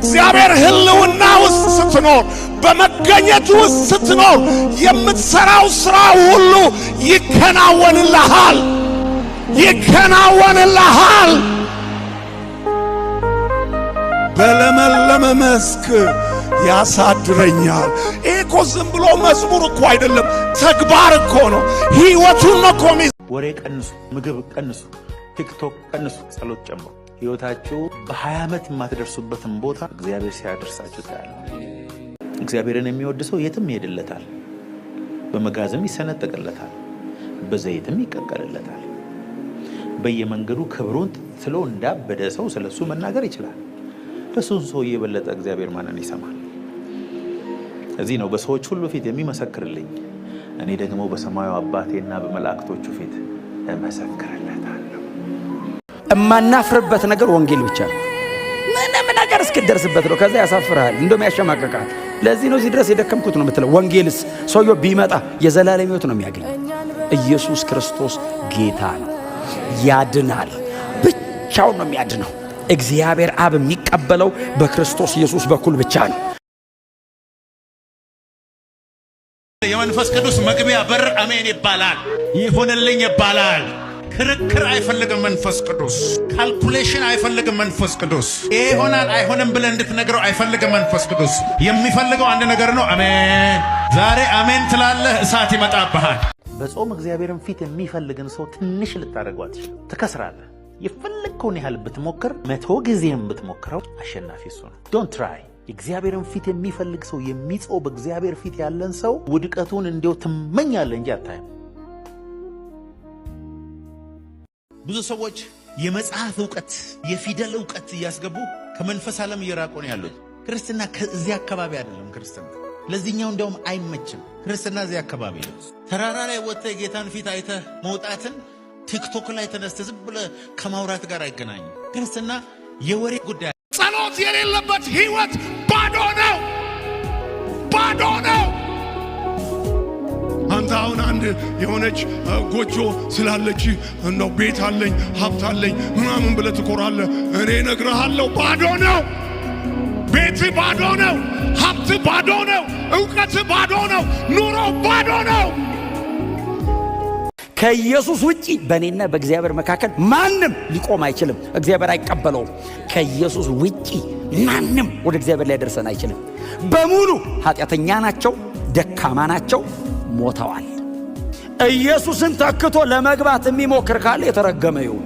በእግዚአብሔር ሕልውና ውስጥ ስትኖር፣ በመገኘቱ ውስጥ ስትኖር የምትሰራው ሥራ ሁሉ ይከናወንልሃል፣ ይከናወንልሃል። በለመለመ መስክ ያሳድረኛል። ይህ እኮ ዝም ብሎ መዝሙር እኮ አይደለም፣ ተግባር እኮ ነው። ሕይወቱን ነው እኮ ወሬ ቀንሱ፣ ምግብ ቀንሱ፣ ቲክቶክ ቀንሱ፣ ጸሎት ጨምሩ። ሕይወታችሁ በ20 ዓመት የማትደርሱበትን ቦታ እግዚአብሔር ሲያደርሳችሁ ታያላችሁ። እግዚአብሔርን የሚወድ ሰው የትም ይሄድለታል። በመጋዝም ይሰነጠቅለታል፣ በዘይትም ይቀቀልለታል። በየመንገዱ ክብሩን ትሎ እንዳበደ ሰው ስለሱ መናገር ይችላል። እሱን ሰው የበለጠ እግዚአብሔር ማንን ይሰማል? እዚህ ነው በሰዎች ሁሉ ፊት የሚመሰክርልኝ፣ እኔ ደግሞ በሰማዩ አባቴና በመላእክቶቹ ፊት እመሰክርለታለሁ። እማናፍርበት ነገር ወንጌል ብቻ ነው። ምንም ነገር እስክትደርስበት ነው። ከዛ ያሳፍርሃል፣ እንደውም ያሸማቅቅሃል። ለዚህ ነው እዚህ ድረስ የደከምኩት ነው የምትለው። ወንጌልስ ሰውየው ቢመጣ የዘላለም ሕይወት ነው የሚያገኝ። ኢየሱስ ክርስቶስ ጌታ ነው፣ ያድናል። ብቻውን ነው የሚያድነው። እግዚአብሔር አብ የሚቀበለው በክርስቶስ ኢየሱስ በኩል ብቻ ነው። የመንፈስ ቅዱስ መግቢያ በር አሜን ይባላል፣ ይሁንልኝ ይባላል። ክርክር አይፈልግም መንፈስ ቅዱስ። Calculation አይፈልግም መንፈስ ቅዱስ። ይሄ ይሆናል አይሆንም ብለህ እንድትነግረው አይፈልግም መንፈስ ቅዱስ። የሚፈልገው አንድ ነገር ነው፣ አሜን። ዛሬ አሜን ትላለህ፣ እሳት ይመጣብሃል። በጾም እግዚአብሔርን ፊት የሚፈልግን ሰው ትንሽ ልታደርገው አትችልም። ትከስራለህ። የፈለግከውን ያህል ብትሞክር፣ 100 ጊዜም ብትሞክረው አሸናፊ እሱ ነው። Don't try። የእግዚአብሔርን ፊት የሚፈልግ ሰው፣ የሚጾም፣ በእግዚአብሔር ፊት ያለን ሰው ውድቀቱን እንዲያው ትመኛለህ እንጂ አታይም። ብዙ ሰዎች የመጽሐፍ እውቀት፣ የፊደል እውቀት እያስገቡ ከመንፈስ ዓለም እየራቁ ነው ያሉት። ክርስትና ከዚህ አካባቢ አይደለም። ክርስትና ለዚህኛው እንዲያውም አይመችም። ክርስትና እዚህ አካባቢ ነው። ተራራ ላይ ወጥተህ የጌታን ፊት አይተህ መውጣትን ቲክቶክ ላይ ተነስተህ ዝም ብለህ ከማውራት ጋር አይገናኝም። ክርስትና የወሬ ጉዳይ ጸሎት የሌለበት ሕይወት ባዶ ነው፣ ባዶ ነው። አንተ አሁን አንድ የሆነች ጎጆ ስላለች እንደው ቤት አለኝ፣ ሀብት አለኝ ምናምን ብለህ ትኮራለህ። እኔ እነግርሃለሁ፣ ባዶ ነው። ቤት ባዶ ነው። ሀብት ባዶ ነው። እውቀት ባዶ ነው። ኑሮ ባዶ ነው። ከኢየሱስ ውጪ በእኔና በእግዚአብሔር መካከል ማንም ሊቆም አይችልም። እግዚአብሔር አይቀበለውም። ከኢየሱስ ውጪ ማንም ወደ እግዚአብሔር ሊያደርሰን አይችልም። በሙሉ ኃጢአተኛ ናቸው፣ ደካማ ናቸው፣ ሞተዋል። ኢየሱስን ተክቶ ለመግባት የሚሞክር ካለ የተረገመ ይሁን።